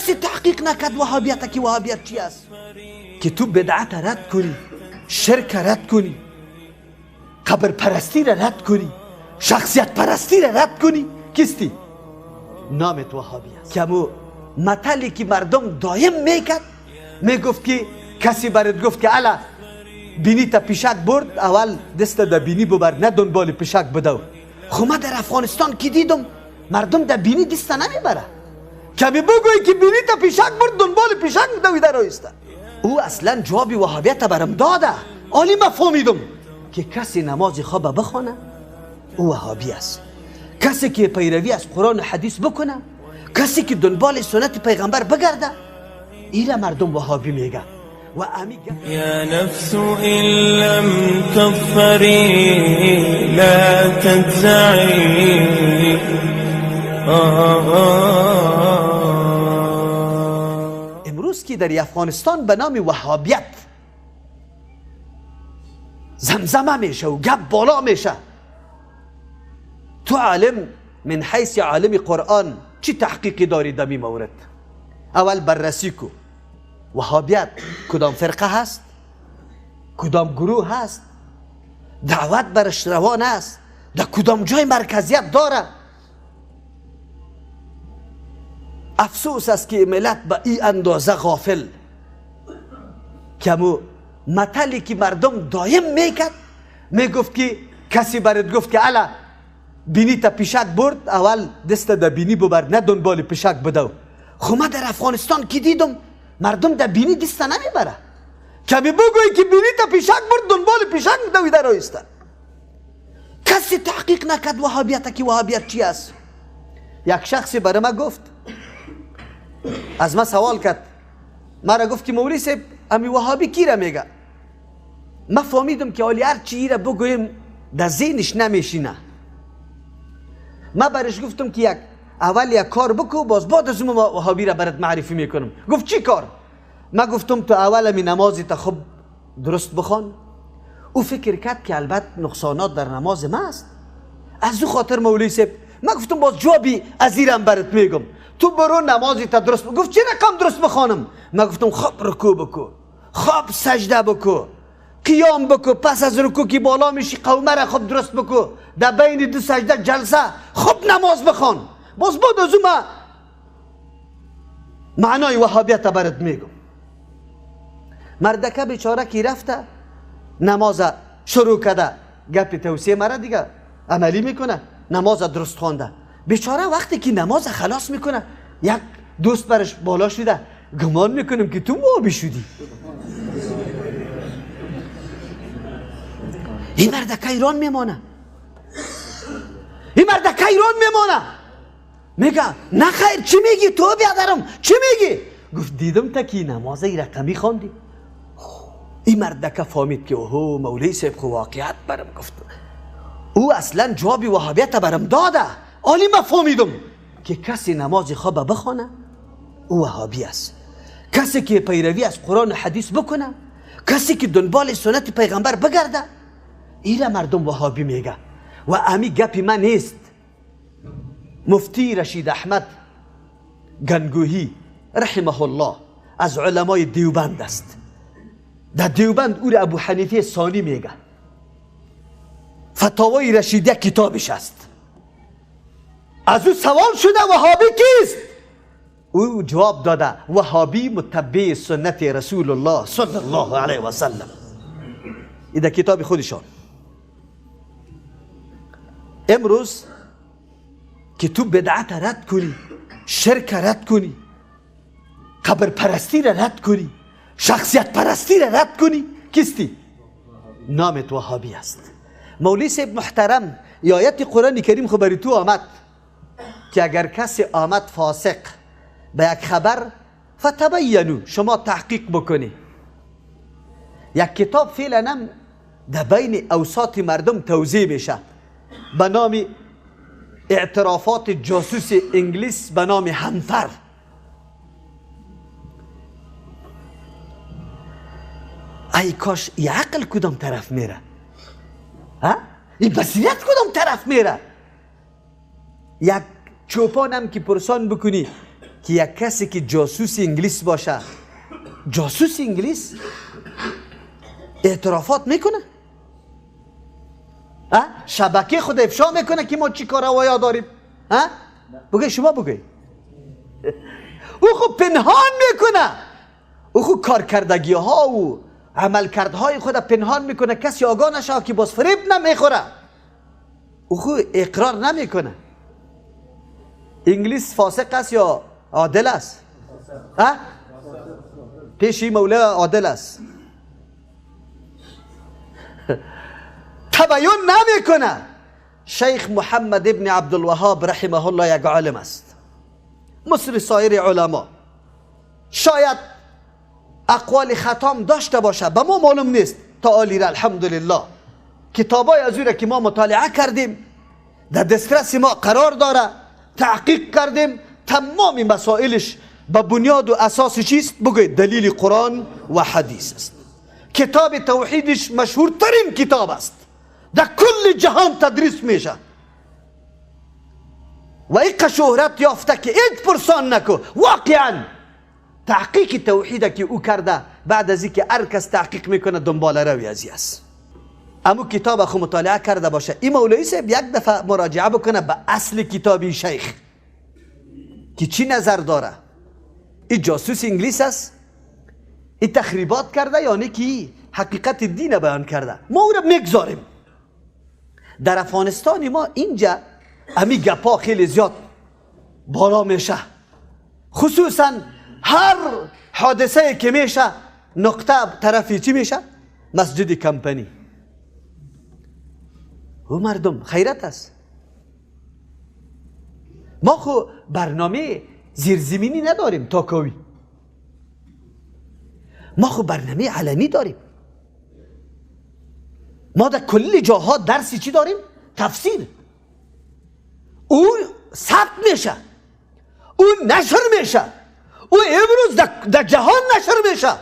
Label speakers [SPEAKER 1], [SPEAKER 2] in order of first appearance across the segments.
[SPEAKER 1] کسی تحقیق نکرد وهابیت که وهابیت چی است، که تو بدعت رد کنی، شرک رد کنی، قبر پرستی را رد کنی، شخصیت پرستی را رد کنی، کیستی؟ نامت وهابی است. که امو متلی که مردم دایم میکرد، میگفت که کسی برات گفت که الا بینی تا پیشک برد، اول دست در بینی ببر، نه دنبال پیشک بدو. خب من در افغانستان که دیدم مردم در بینی دست نمیبره، کمی بگویی که بینی تا پیشک برد، دنبال پیشک بدوی در آیسته. او اصلا جواب وهابیت برم داده. عالی من فهمیدم که کسی نماز خواب بخوانه او وهابی است، کسی که پیروی از قرآن و حدیث بکنه، کسی که دنبال سنت پیغمبر بگرده، ایره مردم وهابی میگه. و
[SPEAKER 2] یا نفس إن لم تظفری لا تجزعی.
[SPEAKER 1] امروز که در افغانستان به نام وهابیت زمزمه میشه و گپ بالا میشه، تو عالم من حیث عالم قرآن چی تحقیقی داری در این مورد؟ اول بررسی کو وهابیت کدام فرقه هست، کدام گروه هست، دعوت برش روان است، در کدام جای مرکزیت داره. افسوس است که ملت به این اندازه غافل، که امو متلی که مردم دایم میکرد، میگفت که کسی برات گفت که الا بینی تا پیشک برد، اول دست در بینی ببر، نه دنبال پیشک بدو. خب من در افغانستان که دیدم مردم در بینی دست نمیبره، کمی بگویی که بینی تا پیشک برد، دنبال پیشک بدوی در آیسته. کسی تحقیق نکرد وهابیت که وهابیت چی است. یک شخصی برای ما گفت، از ما سوال کرد، مرا گفت که مولوی صاحب امی وهابی کی را میگه؟ ما فهمیدم که حالی هر چی را بگویم در ذهنش نمیشینه. ما برش گفتم که یک اول یک کار بکو، باز بعد از اون وهابی را برات معرفی میکنم. گفت چی کار؟ ما گفتم تو اول امی نمازی تا خوب درست بخوان. او فکر کرد که البته نقصانات در نماز ما است، از او خاطر مولوی صاحب. ما گفتم باز جوابی از ایرم برات میگم، تو برو نمازی تا درست. گفت چه رقم درست بخوانم؟ ما گفتم خب رکوع بکو، خب سجده بکو، قیام بکو، پس از رکوع که بالا میشی قومه را خب درست بکو، در بین دو سجده جلسه خب نماز بخوان. باز بعد از ما معنای وهابیت برات میگم. مردکه بیچاره کی رفته نماز شروع کرده، گپ توصیه مرا دیگه عملی میکنه، نماز درست خوانده. بیچاره وقتی که نماز خلاص میکنه، یک دوست برش بالا شده، گمان میکنم که تو وهابی شدی. این مردکه ایران میمانه، این مردکه ایران میمانه. میگه نه خیر، چی میگی تو بیادرم، چی میگی؟ گفت دیدم تا که نماز رقمی خواندی. این مردکه فهمید که اوه مولوی صاحب خو واقعیت برم گفت، او اصلا جواب وهابیت برم داده. عالی من فهمیدم که کسی نماز خواب بخوانه او وهابی است، کسی که پیروی از قرآن و حدیث بکنه، کسی که دنبال سنت پیغمبر بگرده، ایره مردم وهابی میگه. و امی گپی من نیست. مفتی رشید احمد گنگوهی رحمه الله از علمای دیوبند است. در دیوبند او را ابو حنیفه ثانی میگه. فتاوای رشیدیه کتابش است. از او سوال شده وهابی کیست؟ او جواب داده وهابی متبع سنت رسول الله صلی الله علیه و سلم. این در کتاب خودشان. امروز که تو بدعت رد کنی، شرک رد کنی، قبر پرستی را رد کنی، شخصیت پرستی را رد کنی، کیستی؟ نامت وهابی است. مولوی صاحب محترم، آیت قرآن کریم خو بری تو آمد که اگر کسی آمد فاسق به یک خبر، فتبینو، شما تحقیق بکنی. یک کتاب فعلا هم در بین اوساط مردم توزیع میشه به نام اعترافات جاسوس انگلیس به نام همفر. ای کاش ای عقل کدام طرف میره، ها؟ این بصیرت کدام طرف میره؟ یک چوپانم که پرسان بکنی که یک کسی که جاسوس انگلیس باشه، جاسوس انگلیس اعترافات میکنه، شبکه خود افشا میکنه که ما چی کارا داریم. بگه شما بگه. او خود پنهان میکنه، او خود کارکردگی ها و عملکردهای خود پنهان میکنه، کسی آگاه نشه که باز فریب نمیخوره. او خود اقرار نمیکنه. انگلیس فاسق است یا عادل است؟ پیشی مولا عادل است. تبیین نمیکنه. شیخ محمد ابن عبدالوهاب رحمه الله یک عالم است، مثل سایر علما. شاید اقوال خطام داشته باشه، به ما معلوم نیست تا آلی را. الحمدلله کتابای از او را که ما مطالعه کردیم در دسترس ما قرار داره، تحقیق کردیم، تمام مسائلش به بنیاد و اساس چیست؟ بگوید دلیل قرآن و حدیث است. کتاب توحیدش مشهورترین کتاب است، در کل جهان تدریس میشه و ایقه شهرت یافته که هیچ پرسان نکو. واقعا تحقیق توحید که او کرده، بعد از اینکه هر کس تحقیق میکنه دنبال روی ازی است. امو کتاب خو مطالعه کرده باشه، این مولوی صاحب یک دفعه مراجعه بکنه به اصل کتابی شیخ که چی نظر داره. این جاسوس انگلیس است، این تخریبات کرده یا نه که حقیقت دین بیان کرده. ما او را میگذاریم. در افغانستان ما اینجا امی گپا خیلی زیاد بالا میشه، خصوصا هر حادثه که میشه نقطه طرفی چی میشه؟ مسجد کمپنی. او مردم خیرت است. ما خو برنامه زیرزمینی نداریم تاکاوی، ما خو برنامه علنی داریم. ما در کل جاها درسی چی داریم؟ تفسیر. او ثبت میشه، او نشر میشه، او امروز در جهان نشر میشه.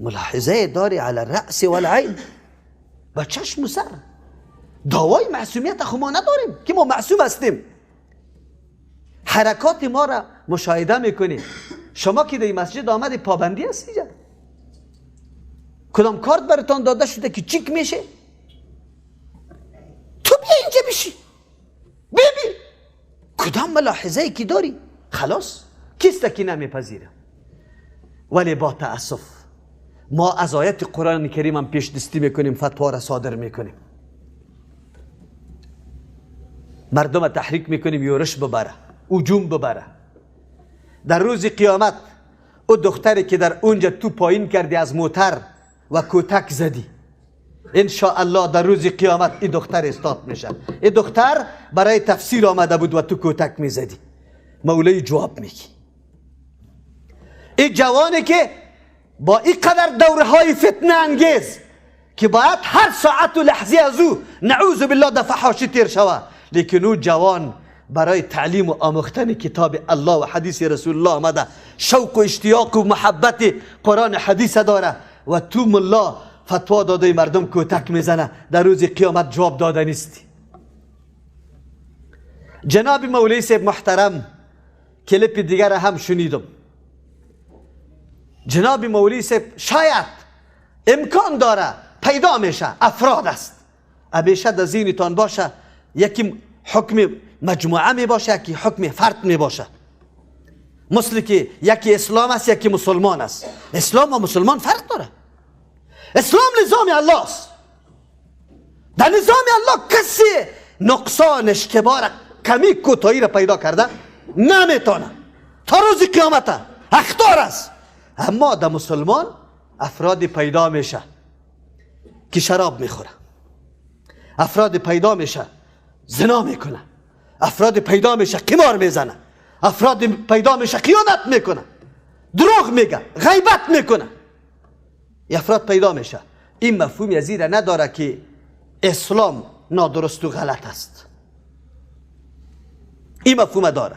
[SPEAKER 1] ملاحظه داری علی الرأس والعین، با چشم و سر. دعوای معصومیت خو ما نداریم که ما معصوم هستیم. حرکات ما را مشاهده میکنیم. شما که در مسجد آمدی پابندی هستی، کدام کارت براتان داده شده که چیک میشه؟ تو بیا اینجا بشی ببین کدام ملاحظه که داری. خلاص کیست که نمیپذیره. ولی با تاسف ما از آیت قرآن کریم هم پیش دستی میکنیم، فتوا را صادر میکنیم، مردم تحریک میکنیم یورش ببره، هجوم ببره. در روز قیامت او دختری که در اونجا تو پایین کردی از موتر و کتک زدی، ان شاء الله در روز قیامت این دختر استاد میشه. این دختر برای تفسیر آمده بود و تو کتک میزدی. مولای جواب میگی. این جوانی که با این قدر دوره های فتنه انگیز که باید هر ساعت و لحظه از او نعوذ بالله در فحاشی تیر شوه، لیکن او جوان برای تعلیم و آموختن کتاب الله و حدیث رسول الله آمده، شوق و اشتیاق و محبت قرآن حدیث داره و تو ملا فتوا داده مردم کتک میزنه، در روز قیامت جواب داده نیستی. جناب مولوی صاحب محترم کلیپ دیگر هم شنیدم. جناب مولوی صاحب شاید امکان داره پیدا میشه افراد است، همیشه در ذهنتان باشه یکی حکم مجموعه می باشه، یکی حکم فرد می باشه. مثل که یکی اسلام است یکی مسلمان است. اسلام و مسلمان فرق داره. اسلام نظام الله است. در نظام الله کسی نقصان اشتباه کمی کوتاهی را پیدا کرده نمیتونه تا روز قیامت اخطار است. اما در مسلمان افراد پیدا میشه که شراب میخوره، افراد پیدا میشه زنا میکنه، افراد پیدا میشه قمار میزنه، افراد پیدا میشه خیانت میکنه، دروغ میگه، غیبت میکنه. افراد پیدا میشه. این مفهوم از این نداره که اسلام نادرست و غلط است. این مفهوم داره.